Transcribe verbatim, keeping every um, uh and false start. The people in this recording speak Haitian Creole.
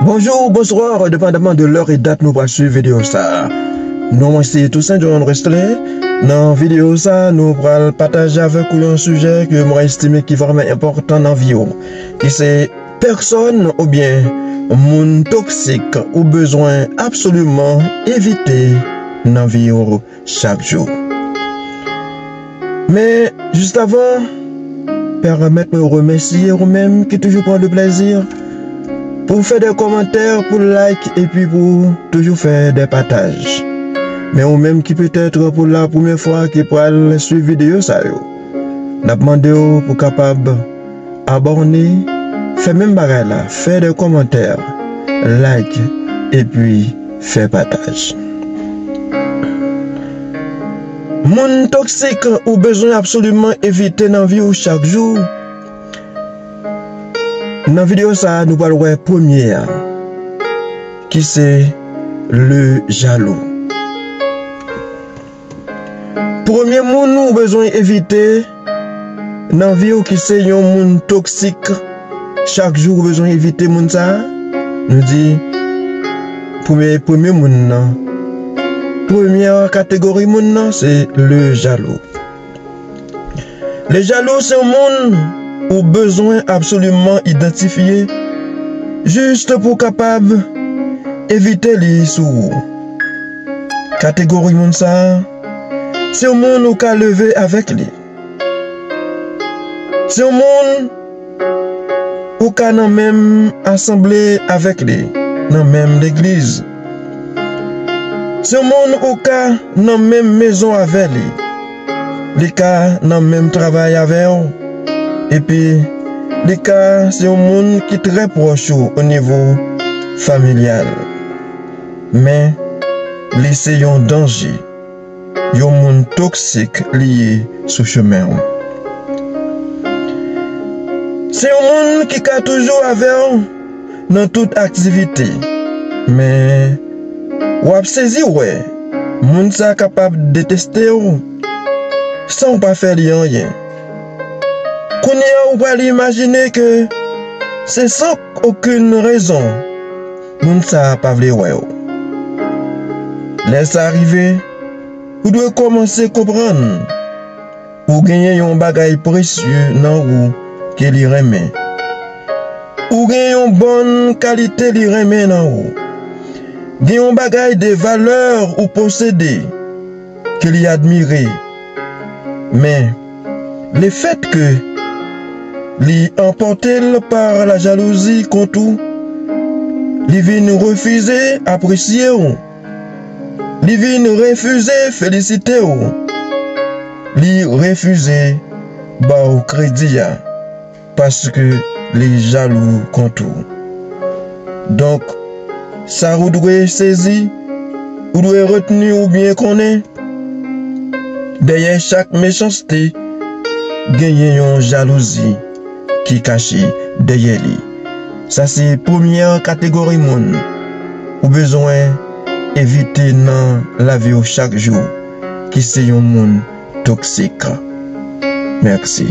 Bonjou, bonswa, depandaman de lè e dat nou pral swiv videyo sa a. Non mwen se Toussaint John Wesley. Nan videyo sa a, nou pral pataje avèk ou yon sijè ke mwen estime ki vrèman enpòtan nan vi w, ki se pèsòn oubyen moun toksik ou bezwen absoliman evite nan vi w chak jou. Men, jis avan, pèmèt mwen remèsye ou menm ki toujou pran de plèzi pou fè de kòmantè, pou like, epi pou toujou fè de pataj. Men ou menm ki petèt pou la premyè fwa ki pral swiv videyo sa yo, n ap mande w pou kapab abòne, fè menm bagay la, fè de kòmantè, like, epi fè pataj. Moun toksik ou bezwen absoliman evite nan vi w chak jou. Nan videyo sa a, nou pral wè premye a, ki se le jalou. Premye moun ou bezwen evite nan vi w ki se yon moun toksik, chak jou ou bezwen evite moun sa a. Nou di, premye, premye moun nan, premyè kategori moun nan, se le jalou. Le jalou se yon moun ou bezwen absoliman idantifye, jis pou w kapab evite li sou ou. Kategori moun sa a, se yon moun ou ka leve avèk li. Se yon moun ou ka nan menm asanble avèk li, nan menm legliz. Se yon moun ou ka nan menm mezon avè li. Li ka nan menm travay avè w. Epi, li ka se yon moun ki trè pwòch ou o nivo familyal. Men, li se yon danje. Yon moun toksik li ye sou chemen w. Se yon moun ki ka toujou avè w nan tout aktivite. Men, w ap sezi wè, moun sa kapab deteste w san w pa fè li anyen. Kounye a, ou pral imajine ke se san okenn rezon moun sa a pa vle wè w. Lè sa rive, ou dwe kòmanse konprann ou genyen yon bagay presye nan ou ke li renmen. Ou gen yon bòn kalite li renmen nan ou. Gen yon bagay de valè ou posede ke li admire. Men, lefètke li anpòte l pa lajalouzi kont ou, li vin refize apresye w. Li vin refize felisite w. Li refize ba w kredi a, paske li jalou kont ou. Donk, sa ou dwe sezi, ou dwe retni ou byen konnen, dèyè chak mechanste, genyen yon jalouzi ki kache dèyè li. Sa se premyè kategori moun ou bezwen evite nan lavi w chak jou, ki se yon moun toksik. Mèsi.